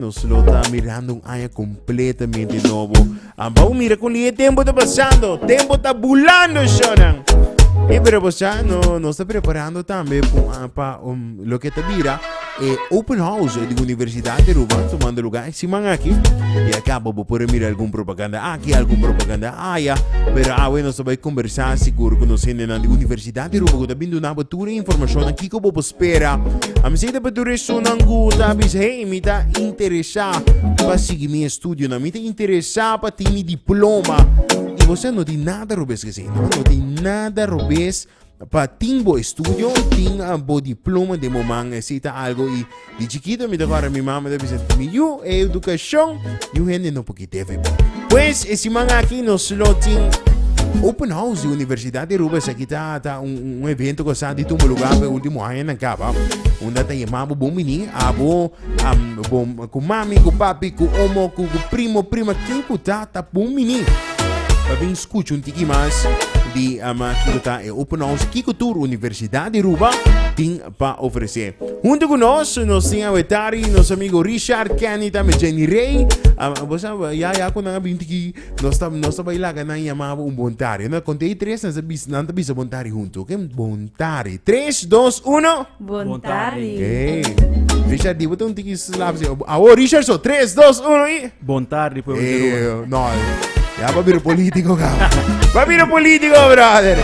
Nos lo ta mirando un aña completamente nobo. Ambao mira con e tempo ta pasando. Tempo ta bulando, shonan. E pero pues ya no, nos ta preparando tambe pa um, lo que ta bira e open house di Universidad de Aruba, tomando lugar e siman aki. Y acá bo por mira algún propaganda aki, algún propaganda allá. Pero awe nos ta bai conversa sigur con nos hendenan di Universidad de Aruba ku ta bin duna bo tur e informacion kiko bo por spera. A mi ta pa tur esunnan ku ta bisa, hey, mi ta interesá pa sigui mi estudionan, mi ta interesá pa tin mi diploma. Y bo sa no tin nada robes ku esei, no? No tin nada robes pa tin bo estudio, tin ah, bo diploma den bo man, esei ta algo y di chikito mi ta kòrda mi mama ta bisa, mi yu, e edukashon, niun hende no por kit'é for bo. Pues, e siman aki nos lo tin Open House di Universidad di Aruba. Esaki ta, ta un, un evento ku sa di tuma lugar pa e último añanan kaba. Unda ta yama bo bon bini, abo, am, bon, ku mami, ku papi, ku omo, ku, ku primo, prima, ken ku ta, ta bon bini. Pa bin skucha un tiki mas di ama kiko ta e Open House, kiko tur Universidad di Aruba tin pa ofresé. Hunto ku nos, nos tin awetari nos amigo Richard, Kenny, tambe Jenny Ray. Um, bo sa, ya, ya ku nan a bin tiki Nos ta, nos ta bai laga nan yama bo un bontari. No, konta e tres, nan sa bis, nan ta bisa bontari huntu, ok? Bontari. Tres, dos, uno. Bontari. Hey. Richard, di bo ta un tiki slap. si. Awo, Richard, so. Tres, dos, uno i... Bontari, pueblo di Aruba. Eh, no, ya va bira político, cabrón. Va bira político, brother.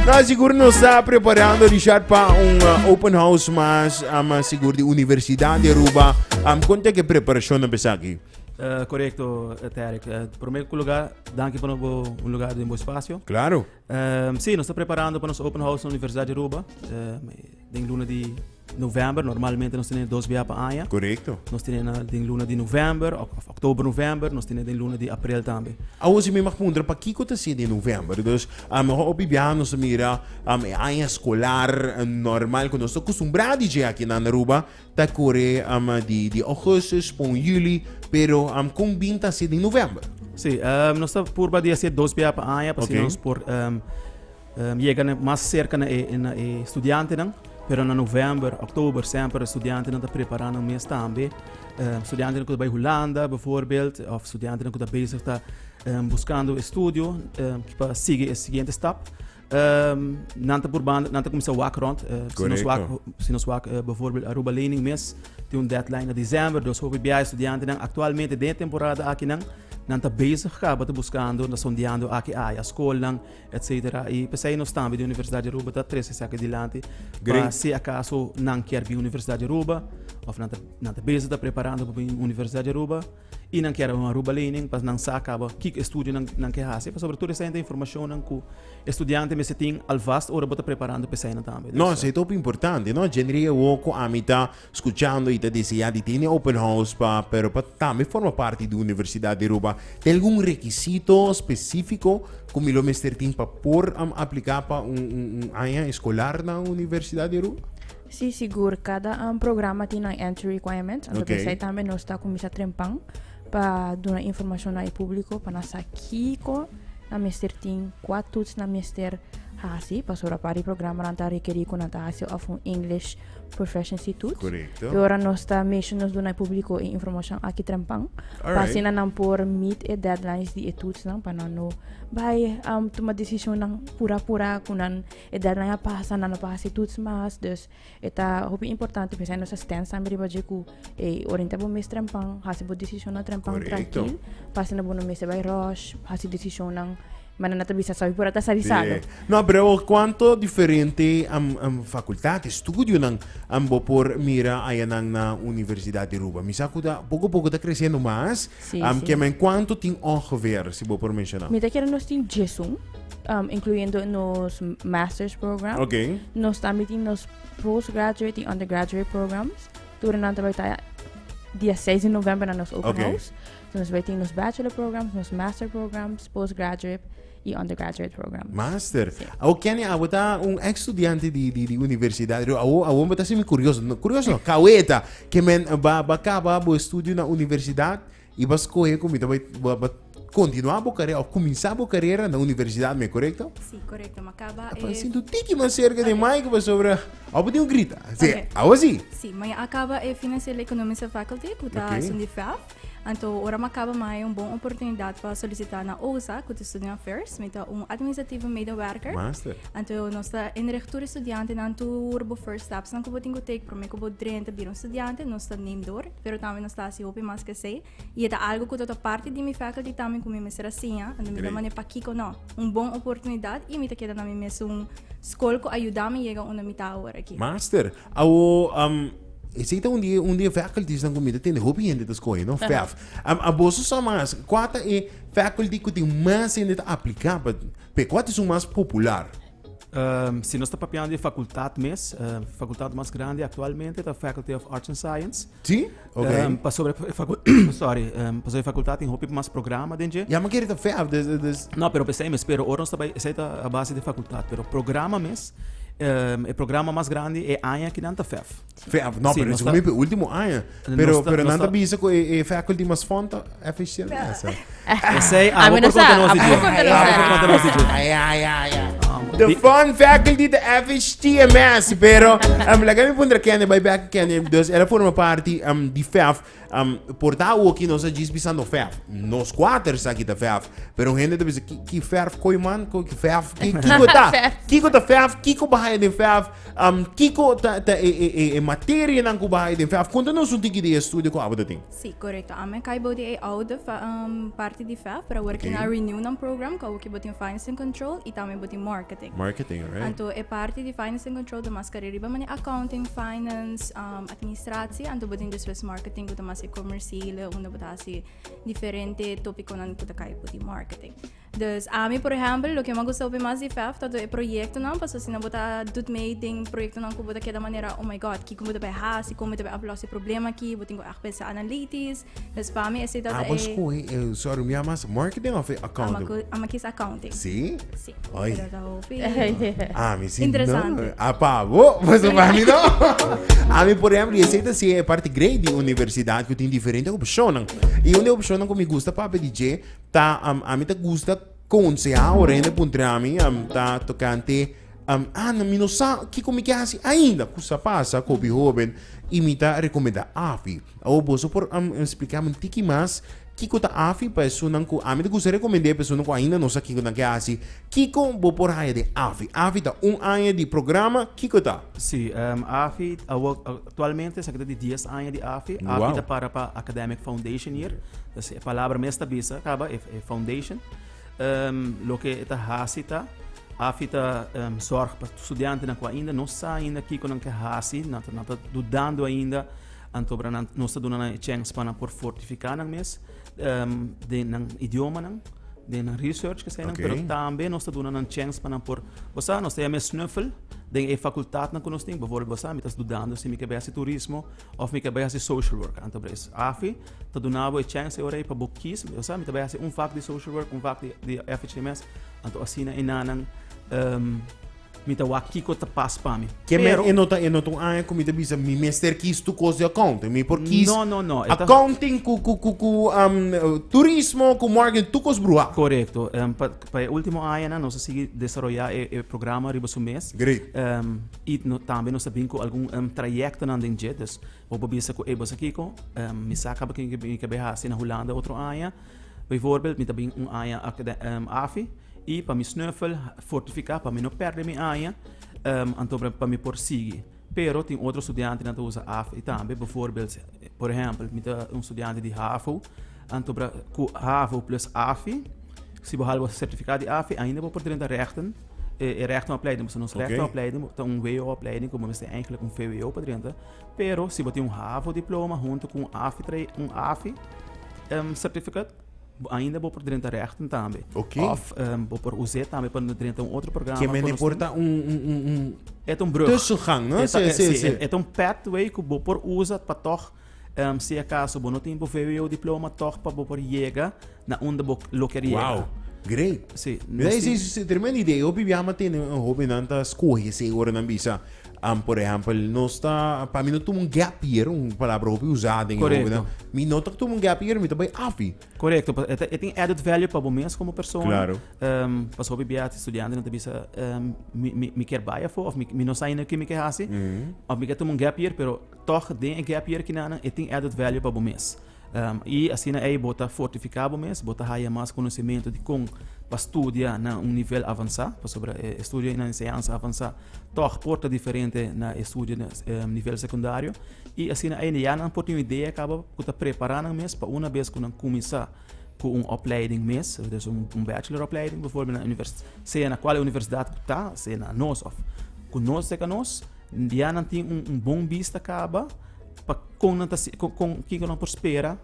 No, sigur nos ta preparando, Richard, pa un open house mas, sigur di Universidad di Aruba. Konta ke preparacion na besaki? Korekto, Terek. Promé ku lugar, danki pa nos bo un lugar den bo espasio. Claro. Sí, nos ta preparando pa nos open house na Universidad di Aruba. Den luna di november, normalmente nos tene dos bia pa aña. Korekto. Nos tene na den luna di november, of oktober, november, nos tene den luna di aprel tambe. Awor si mi mag puntra, pakiko ta si den november? Dus, hopi biaha nos ta mira e aña skolar normal ku nos ta kustumbrá di dje aki na Aruba, Ta kore di di augustus pa un juli, pero kon bin ta hasi den november? Sí, nos ta purba di hasi dos bia pa aña, pa si nos por yega na mas serka na e na e studiantenan, pero na november, oktober semper e studiantenan ta prepara nan mes tambe. Studiantenan ku ta bai Hulanda bijvoorbeeld, of studiantenan ku ta bezig ta buskando estudio pa sigui e siguiente stap. Nan ta purbando, nan ta kuminsá wak rònt. Si nos wak, si nos wak bijvoorbeeld Aruba Lening mes tin un deadline na december, dus hopi biaha e studiantenan aktualmente den e temporada akinan nan ta bezig kaba ta buskando, ta sondeando aki aya skolnan etcetera. I p'esei nos tambe di Universidat di Aruba ta trese esaki dilanti pa si akaso nan kier bin Universidat di Aruba òf nan ta nan ta bezig ta preparando pa bin Universidat di Aruba i nan kier un Aruba Lening pa nan sa kaba kiko estudio nan nan ke hasi pasobra tur esei ta informashonnan ku E studiante mester tin alvast ora bo ta preparando p'eseinan tambe. No, esei ta hopi importante, no? Jenry awor ku ami ta skuchando i ta deseá di tene open house pa, pero pa tambe forma parti di Universidat di Aruba, tin algun rekisito spesífiko ku mi lo mester tin pa por apliká pa un un aña eskolar na Universidat di Aruba? Sí, sigur. Kada programa tin nan entry requirements. Anto p'esei tambe nos ta kuminsá trempan pa duna informashon na e públiko pa nan sa kiko nan mester tin, kua toets nan mester hasi, pasobra par di programanan ta rekerí ku nan ta hasi òf un English Proficiency toets. Korekto. I ora nos ta mesha nos duna e públiko e informashon aki trempan, pa Alright. asina nan por meet e deadlines di e toetsnan, pa nan no bai tuma desishonnan pura pura ku nan e deadline a pasa, nan no por hasi toets mas. Dus E ta hopi importante p'esei nos a stens tambe riba dje ku e orienta bo mes trempan, hasi bo desishonnan trempan trankil, pa asina bo no mester bai rush, hasi desishonnan manera nan ta bisa sabi por a ta sabi salo. No, pero kuanto diferente fakultat, estudionan bo por mira ayanan na Universidat di Aruba? Mi sa ku ta poko poko ta kresiendo mas, ke men kuanto tin ongeveer, si bo por menshoná? Mi ta kere nos tin diesun. Incluyendo nos master's program. Nos tambe tin nos postgraduate y undergraduate programs. Tur nan ta bai ta dia 6 di november na nos open house. So nos bai tin nos bachelor programs, nos master programs, postgraduate y undergraduate programs. Master. Sí. Awo Kenny, abo ta un ex studiante di, di, di universidad. Pero awo, awo bo ta hasi mi curioso. No, curioso no, kaweta. Ke men ba, ba kaba bo estudio na universidad y ba scohe ku mi ta bai, ba, ba. kontinuá bo karera òf kuminsá bo karera na universidat, mi korekto? Sí, korekto. Mi a kaba e. E. Sintu tiki mas serka di mic pasobra abo tin un grita. Sí, awo sí. Sí, mi a kaba e Financiële Economische Faculty ku ta esun di FEF. Anto ora mi a kaba mi a haña un bon oportunidat pa solisitá na OSA ku ta Student Affairs. Mi ta un administratieve medewerker. Master. Anto nos ta inricht tur e studiantenan tur bo first stepsnan ku bo tin ku take promé ku bo drenta bira un studiante. Nos ta neem door, pero tambe nos ta hasi hopi mas ku esei. I e ta algu ku ta ta parti di mi faculty tambe ku mi mester a siña. Anto mi ta manera pakiko no. Un bon oportunidat i mi ta keda na mi mesun skol ku a yuda mi yega unda mi ta awor aki. Master. Awo, esei ta un di e, un di e facultiesnan ku mi ta tende hopi hende ta skohe, no? FEF. A boso sa mas, kua ta e faculty ku tin mas hende ta apliká pa, p'e? Kua ta esun mas popular? Si nos ta papiando di fakultat mes, fakultat mas grandi aktualmente ta Faculty of Arts and Science. Sí? Ok. Pasobra e faku, sorry, pasobra e fakultat tin hopi mas programa den dje. Ya, mi kere ta FEF, dus, dus. No, pero p'esei mes, pero ora nos ta bai, esei ta a base di fakultat, pero programa mes, e programa mas grandi e aña akinan ta FEF. FEF, no, Sí, pero nos es ta- mi pe último aña. Nos Pero, ta- pero nos nan ta ta- bisa ku e, e faculty mas fun ta FHCMS. Esei, A abo mi no por konta sa, nos abo di dje. por konta nos Abo por sa. konta nos di dje. Ay, ay, ay, ay. The fun faculty de FHTMS, pero um, laga mi puntra Kenny, bai back Kenny, dus era forma parti um, di FEF, um, por ta aki nos a djis bisando FEF, nos kuater sa kita FEF, pero un hende ta bisa, ki, ki FEF koi man, ko ki FEF, ki, kiko ta, kiko ta FEF, kiko bahaya den FEF, um, kiko ta, ta e, e, e, e materia nan ku bahaya den FEF, konta nos un tiki di e estudio ku abo ta tin. Sí, korekto. Ami a kai bou di e oude parti di FEF, pero awor Oké. ki na renew nan program, ku awor ki bo tin Finance and Control i tambe bo tin Marketing. Marketing, alright. Anto e parti di Finance and Control ta mas kare riba manera accounting, finance, administratie, anto bo tin despues marketing ku ta mas e komersiele, unda bo ta hasi diferente topikonan ku ta kai bo di marketing. Dus ami por ehempel loke mi a gusta hopi mas di FEF ta e proyectonan pasobra asina bo ta doet mee den proyectonan ku bo ta keda manera oh my god kiko bo ta bai hasi kon bo ta bai oplosa e problema aki bo tin ku ègt pensa analytisch dus pa mi esei ta Ah, bo e skohe eh, sorry mi a mas marketing of accounting? Ami a kies accounting. Si? Si. Ay. Pero ta hopi Ah, mi si Interesante. no. Ah, pa bo, pasobra pa mi no. Ami por ehempel, esei ta si e parti great di universidad ku tin diferente opshonnan. I un di e opshonnan ku mi gusta papia di dje Ta um, ami ta gusta konsehá ora hende puntra mi um, ta tokante um, ah, no, mi no sa kiko mi ke hasi ainda. Ku sa pasa ku hopi hoben i mi ta rekomendá AFI. Awor boso por um, splika mi un tiki mas kiko ta AFI pa esunnan ku ami ta gusta rekomend'é pa esunnan ku ainda no sa kiko nan ke hasi. Kiko bo por haya den AFI? AFI ta un aña di programa, kiko ta? Sí, um, AFI awor aktualmente esaki ta di dies aña di AFI. AFI Wow. ta para pa Academic Foundation Year. Dus e palabra mes ta bisa kaba, e, e foundation. Um, loke e ta hasi ta, AFI ta um, zorg pa studiantenan ku ainda no sa ainda kiko nan ke hasi, nan ta, nan ta dudando ainda, anto bra nan, nos ta duna nan e chèns pa nan por fortifiká nan mes um, den nan idiomanan, den nan research ke eseinan, Oké. pero tambe nos ta duna nan chèns pa nan por, bo sa, nos ta yama e snuffel den e fakultatnan ku nos tin, bijvoorbeeld bo sa, mi ta dudando si mi ke bai hasi turismo òf mi ke bai hasi social work, anto bra es AFI ta duna bo e chèns e ora ei pa bo kies, bo sa, mi ta bai hasi un vak di social work, un vak di di FHMS, anto asina e nanan um, mi ta wak kiko ta pas pa mi. Ke men Pero e no ta e no ta un aña ku mi ta bisa mi mester kies tur kos di accounting. Mi por kies No, no, no, e ta- accounting ku ku ku ku um, turismo, ku marketing, tur kos bruha. Korekto. Um, pa, pa e último añanan nos a sigui desaroyá e, e programa riba su mes. Great. Um, i no, tambe nos a bin ku algun um, trayektonan den dje. Dus Bo por bisa ku ey bo sa kiko, mi sa kaba ken mi ke bai hasi na Hulanda otro aña. Bijvoorbeeld, mi ta bin un aña afi i pa mi snuffel fortifiká pa mi no pèrdè mi aña, anto pa mi por sigui. Pero tin otro studiantenan ta usa afi tambe, bijvoorbeeld, por ehèmpel, mi ta un studiante di havo, anto ku havo plus afi, si bo hala bo sertifikado di afi, ainda bo por drenta rechten, e rechtenopleiding, pasobra nos rechtenopleiding ta un wo-opleiding ku bo mester eigenlijk un vwo pa drenta. Pero si bo tin un havo diploma hunto ku un AFI tra un AFI um, certificate, ainda bo por drenta rechten tambe. Ok. Of um, bo por us'é tambe pa drenta un otro programa. Ke men ku nos por tin. ta un, un, un, un E ta un brug. tussengang, no? E ta, Sí, e, sí, sí, sí. e, e ta un pathway ku bo por usa pa tòg um, si acaso bo no tin bo VWO diploma tòg pa bo por yega na unda bo lo kier yega. Wow, great. Sí, Mira, nos ese tin- es tremendo idea. Hopi biaha tene un hobennan ta scoge esei ora nan bisa. Um, por ehempel, nos ta, pa mi no tuma un gap year, un palabra hopi usá den e Correcto. hobennan. Mi no ta tuma un gap year, mi ta bai afi. Correcto, pa- e ta- e tin added value pa bo mes como persona. Claro. Pas hopi bia studiantenan ta bisa, mi, mi, mi kier bai afo of mi, mi no sa ainda ke mi ke hasi. Of mi ke tuma un gap year, pero toch den e gap year kinanan e tin added value pa bo mes. I asina ei bo ta fortifiká bo mes, bo ta haya mas konosementu di kon pa studia na un nivel avansá, pasobra e estudio na enseñansa avansá tòg por ta diferente na e estudio na nivel sekundario. I asina ei ya nan por tin un idea kaba ku ta prepará nan mes pa una bes ku nan kuminsá ku un opleiding mes, dus un bacheloropleiding bijvoorbeeld na univers, sea na kual universidat ku ta, sea na nos òf ku nos serka nos, ya nan tin un bon bista kaba. Pa kon nan ta kon kon kiko nan por spera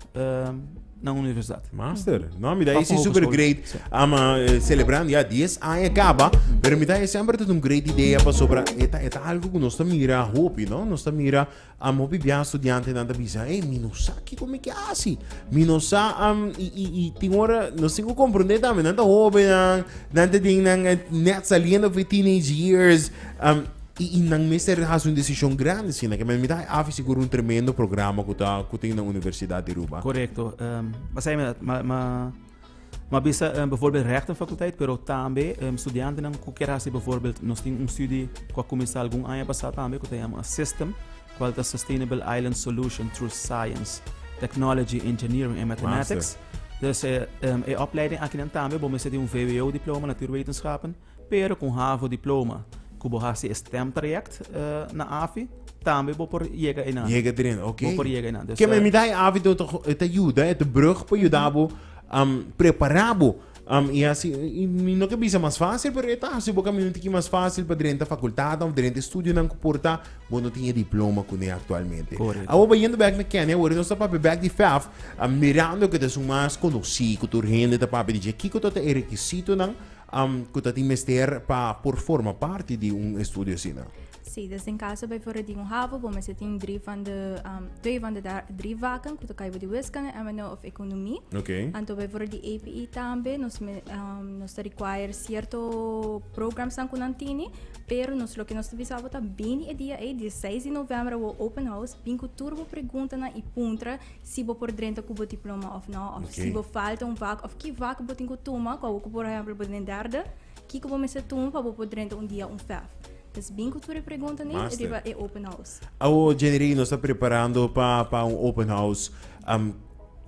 na universidad. Master, no, mi da esi super great. Ama celebrando ya 10 aña caba, pero mi da sempre ta un great idea pa sobra eta eta algo ku nos ta mira hopi, no? Nos ta mira am hopi bia estudiante nan ta bisa, hey, mi no sa kiko mi ke hasi. Mi no sa am i i i tin ora nos tin ku comprende tambe, nan ta hobennan, nan ta den nan net saliendo for teenage years. Am I, i nan mester hasi un desishon grandi asina, ke men mi ta afi sigur un tremendo programa ku ta ku tin na Universidat di Aruba. Korekto. Um, basai ma, ma, ma, ma bisa um, bijvoorbeeld rechtenfaculteit, pero tambe um, studiantenan ku kier hasi bijvoorbeeld, nos tin un studie ku a kuminsá algun aña pasá tambe ku ta yama SYSTEM, kual ta Sustainable Island Solution Through Science, Technology, Engineering and Mathematics. Dus eh, um, e opleiding akinan tambe bo mester tin un VWO diploma natuurwetenschappen. Pero ku un havo diploma ku bo hasi e STEM traject na AFI, tambe bo por yega einan. Yega erin, oké. Bo por yega einan. Dus, Ke men mi da e AFI to e ta yuda, e ta brug pa yuda bo prepara bo. I hasi, i mi no ke bisa mas fásil, pero e ta hasi bo kaminda un tiki mas fásil pa drenta fakultatnan òf drenta estudionan ku por ta bo no tin e diploma kuné aktualmente. Korekto. Awor bayendo bèk na Kenia, awor nos ta papia bèk di FAF, mirando ku ta esun mas konosí, ku tur hende ta papia di dje, kiko ta ta e rekisitonan Ku ta tin mester pa por forma parti di un estudio asina? Sí, dus den caso bijvoorbeeld di un havo, bo mester tin drie van de, um, twee van de drie vakken, ku ta kai bo di wiskunde, MNO of economie. Oké. Anto bijvoorbeeld di APE tambe, nos, me, um, nos ta require cierto programs dan ku nan tini, pero nos loke nos ta bisa bo ta bini e dia ei, 16 di november wo open house, bin ku tur bo preguntanan i puntra si bo por drenta ku bo diploma òf no, òf si bo falta un vak òf ki vak bo tin ku tuma, ku awor ku por ehèmpel bo den derde, kiko bo mester tuma pa bo por drenta un dia un fèf. Dus bin ku tur e preguntanan Master. riba e open house. Awor Jenny nos ta preparando pa pa un open house.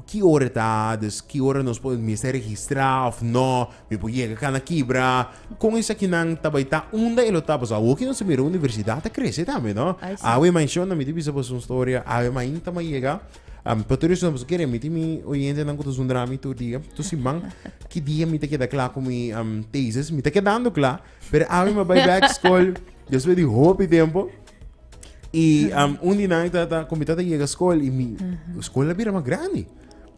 Ki ora ta? Dus ki ora nos por mester registrá òf no? Mi por yega kana kibra. Kon esakinan ta bai ta? Unda e lo ta? Pasobra awor ki nos ta mira universidat ta krese tambe, no? Ai, si. Awe manshona mi ta bisa boso un storia. Awe mainta mi a yega. Pa tur esun boso kere mi tin mi oyentenan ku ta zundra mi tur dia, tur siman. Ki dia mi ta keda kla ku mi thesis? Mi ta kedando kla, pero awe mi a bai bek skol despues di hopi tempo. I un di nan ta ta ku mi ta ta yega skol i mi skol a bira mas grandi.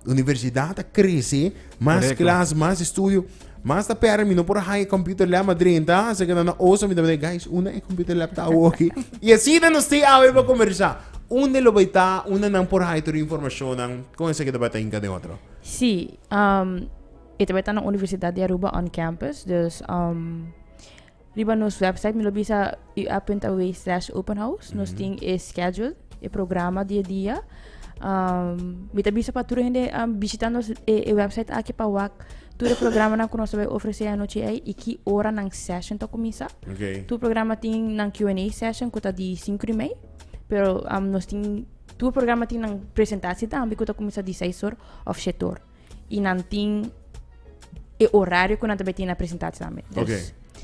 Universidad a crece, mas Correcto. klas, mas estudio, mas ta pera mi no por haya computer lab ma drenta, se que na osa mi ta guys, una e computer lab ta awo aki. Y asina nos te awe pa conversa. Unda lo bai ta, unda nan por haya tur informacionnan, con esaki ta bai ta hinca den otro. Sí, e ta bai ta na Universidad di Aruba on campus, dus Riba nos website mi lo bisa ua.aw slash open house. Nos tin e schedule, e programa di e dia. Um, mi ta bisa pa tur hende um, visita nos e, e website aki pa wak tur e programanan ku nos ta bai ofresé anochi ei i ki ora nan session ta kuminsá. Okay. Tur programa tin nan Q&A session ku ta di sinku i mei, pero um, nos tin tur programa tin nan presentatie tambe ku ta kuminsá di seis or òf shete or. I nan tin e horario ku nan ta bai tin na presentatie tambe. Dus, Ok.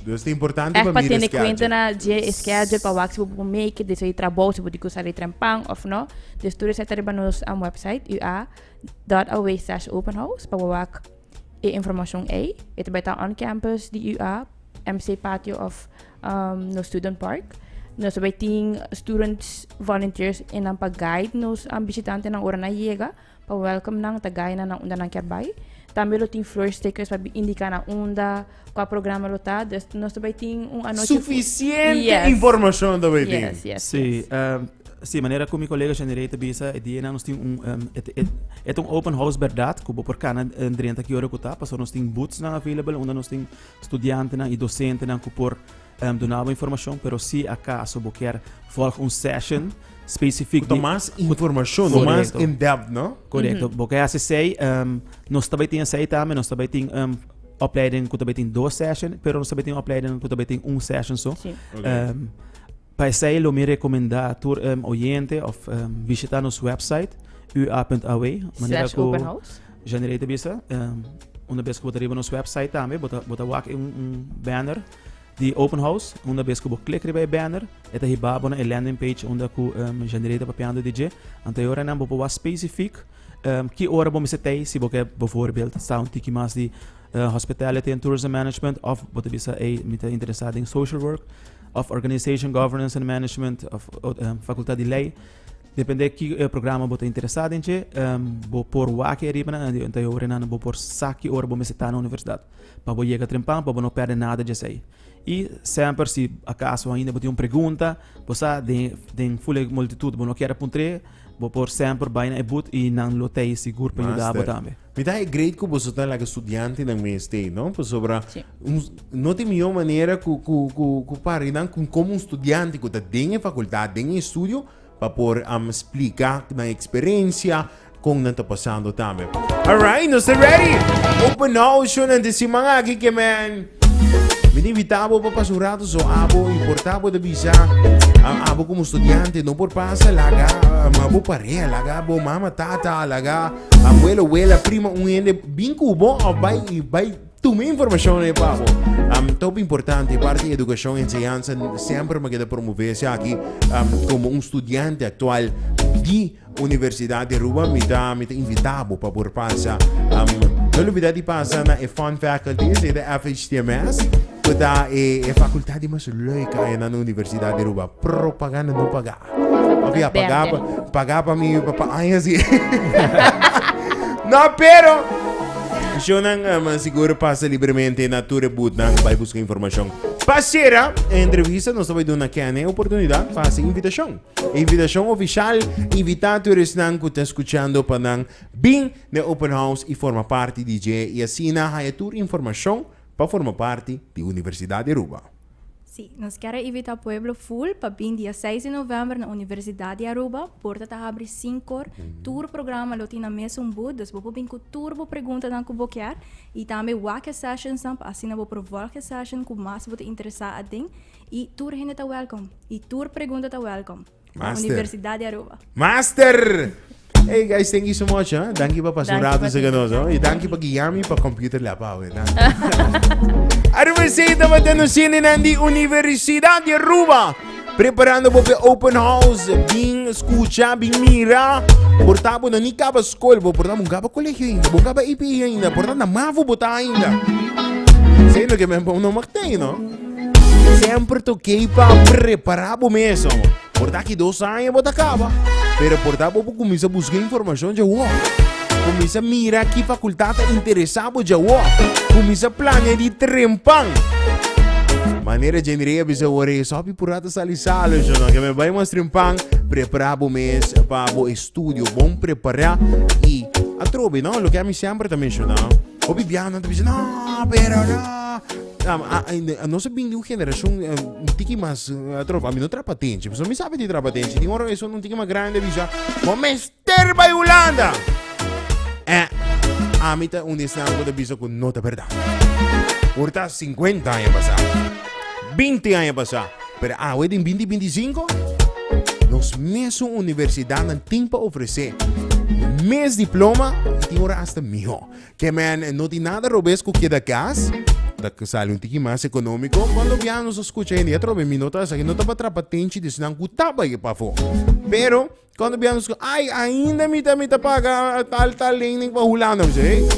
Dus ta importante Echt pa pa mira tene schedule. cuenta na dje schedule pa wak si bo por make it, despues di trabou, si bo tin ku sali trempan of no. Dus tur esei ta riba nos um, website ua.aw/openhouse pa bo wak e informacion ei. E ta bai ta on campus di UA, MC Patio of um, nos student park. Nos ta bai tin students volunteers en nan pa guide nos um, bishitantenan ora nan yega. Pa welcome nan, ta guide nan na unda nan kier bai. Tambe lo tin floor stickers pa indica na unda, cua programa lo ta. Dus nos ta bai tin un anochi fu- Suficiente Yes. informacion ta bai tin. Yes, yes, Sí, yes. Si, manera ku mi kolega Jeanirey ta bisa, e dianan nos tin un, e ta e ta un open house bèrdat ku bo por kana drenta ki ora ku ta, pasobra nos tin boothsnan available unda nos tin studiantenan i dosentenan ku por duna bo informashon, pero si akaso bo kier volg un session spesifik Ku ta mas informashon, no mas in depth, no? Korekto. Bo ke hasi esei, nos ta bai tin esei tambe, nos ta bai tin opleiding ku ta bai tin dos session, pero nos ta bai tin opleiding ku ta bai tin un session so. Pa esei lo mi rekomendá tur oyente òf bishitá nos website ua.aw manera Slash ku open house. Jeanirey ta bisa. Una bes ku bo ta riba nos website tambe bo ta bo ta wak un un banner di open house. Una bes ku bo klik riba e banner e ta hiba bo na e landing page unda ku Jeanirey ta papiando di dje. Anto e oranan bo por wak spesifik ki ora bo mester tei si bo ke bijvoorbeeld sa un tiki mas di hospitality and tourism management òf bo ta bisa ey mi ta interesá den social work. Of Organization Governance and Management of Facultad di Ley. Depende ki eh, programa bo ta interesá den dje, um, bo por wak ariba nan, en ta ora nan bo por sa ki ora bo mester ta na universidad. Pa bo yega trempan, pa bo no perde nada dje esei. I semper si acaso ainda bo tin un pregunta, bo sa den den fule multitud bo no kier a puntr'é, bo por semper bai na e booth i nan lo tei sigur pa yuda bo Master. tambe. Mi ta e great ku boso ta laga studiantenan mes tei, no? Pasobra Sí. un, no tin mihó manera ku ku ku ku parinan ku komo un studiante ku ta den e fakultat, den e estudio, pa por um, splika nan eksperensia, kon nan ta pasando tambe. Alright, nos ta ready! Open house shownan di siman aki ke men. Mi ta invita bo pa pasa un rato so abo importa bo ta bisa a- abo como estudiante no por pasa laga ma bo pareha laga bo mama tata laga Abuelo, abuela, prima, un hende bin ku bo of bai i bai tuma informashon e pa bo. Um, top importante, parte di educacion, enseñanza, semper me queda promover ese aki um, como un estudiante actual di Universidad di Aruba, mi ta, mi ta invita bo pa por pasa. Um, no olvida di pasa na e Fun Faculty, ese de FHTMS, ku ta e, e facultad di mas leuk ahí na Universidad di Aruba. Propaganda no paga. Of ja, paga pa, paga pa mi pa pa aña si. no, pero Shonan um, seguro pasa libremente na tur e bootnan bai busca información. Pasera, entrevista nos bai duna Kenny oportunidad pa haci invitación. Invitación oficial, invita tur esnan ku ta escuchando pa nan bin na open house y forma parti di dje y asina haya tur información pa forma parti di Universidad di Aruba. Sí, nos kier a invita pueblo full pa bin dia seis di november na Universidad di Aruba. Porta ta habri sinkor. Tur programa lo tin na mesun booth, dus bo por bin cu tur bo preguntanan cu bo kier. Y tambe wak e sessionsnan pa asina bo por volg e session cu mas bo ta interesa aden. Y tur hende ta welcome. Y tur pregunta ta welcome. Master. Universidad di Aruba. Master! Hey guys, thank you so much. Huh? Dank je pa pasa un Dank je rato pa sa nos. ti. Huh? Y dank je pa guiami pa computer lab. awe, dank. Aruba City batendo cine di Universidad di Aruba. Preparando pa open house. Bin escucha, bin mira. Por ta bo no ni caba school, bo por ta bo caba colegio ainda, bo caba IPI ainda, por ta na MAVO bo ta ainda. Sei lo que me no mag no? Semper toquei pa preparar bo mes. Por ta aki dos aña bo ta kaba. Pero por ta bo por kuminsá buska informashon djawo. Kuminsá mira ki fakultat ta interesá bo djawo. Kuminsá plania di trempan. Manera Jenny a bisa awor e sopi pura ta sali salo yo no. Ke me bai mas trempan, prepara bo mes pa bo estudio bon prepara i atrobe no, loke ami semper ta menshoná. Hopi biaha nan ta bisa no, pero no. Nos a bin di un generacion un tiki mas atrof. Ami no trapa tenchi, pasobra mi sabi di trapa tenchi. Tin ora esun un tiki mas grande bisa, bo mester bai Hulanda. Eh, ami ta un di esnan ku ta bisa ku no ta berdad. Por ta 50 aña pasá, 20 aña pasá, pero awe den 2025, nos mesun universidatnan tin pa ofresé mes diploma i tin ora hasta mihó. Ke men no tin nada robes ku keda kas, ta sali un tiki mas ekonómiko. Kuando bia nos a skucha hende atrobe mi no ta esaki no ta pa trapa tenchi di esnan ku ta bai pafó. Pero kuando bia nos skucha ai ainda mi ta mi ta paga tal tal lening pa Hulanda. Mi say hey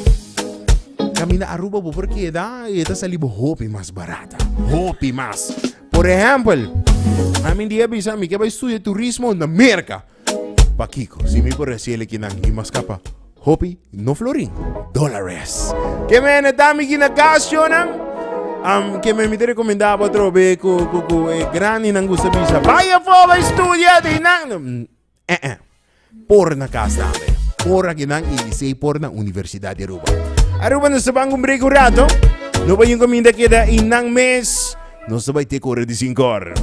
kaminda Aruba bo por keda i e ta sali bo hopi mas barata. Hopi mas. Por ehèmpel, ami un dia bisa mi ke bai studia turismo na Merka. Pakiko? Si mi por hasi el ekinan, mi mas kapa hopi, no florin, dólares. Ke mene ta mi gina kas, shownan? Um, ke me mi te recomenda bo atrobe ku ku ku e grandinan gusta bisa. Bai afó, bai studia, di nan. Eh eh. Por na cas tambe. Por akinan y sei por na Universidad di Aruba. Aruba nos ta ban un break un rato. No bay un caminda keda y nan mes. Nos ta bay te corre di 5 or.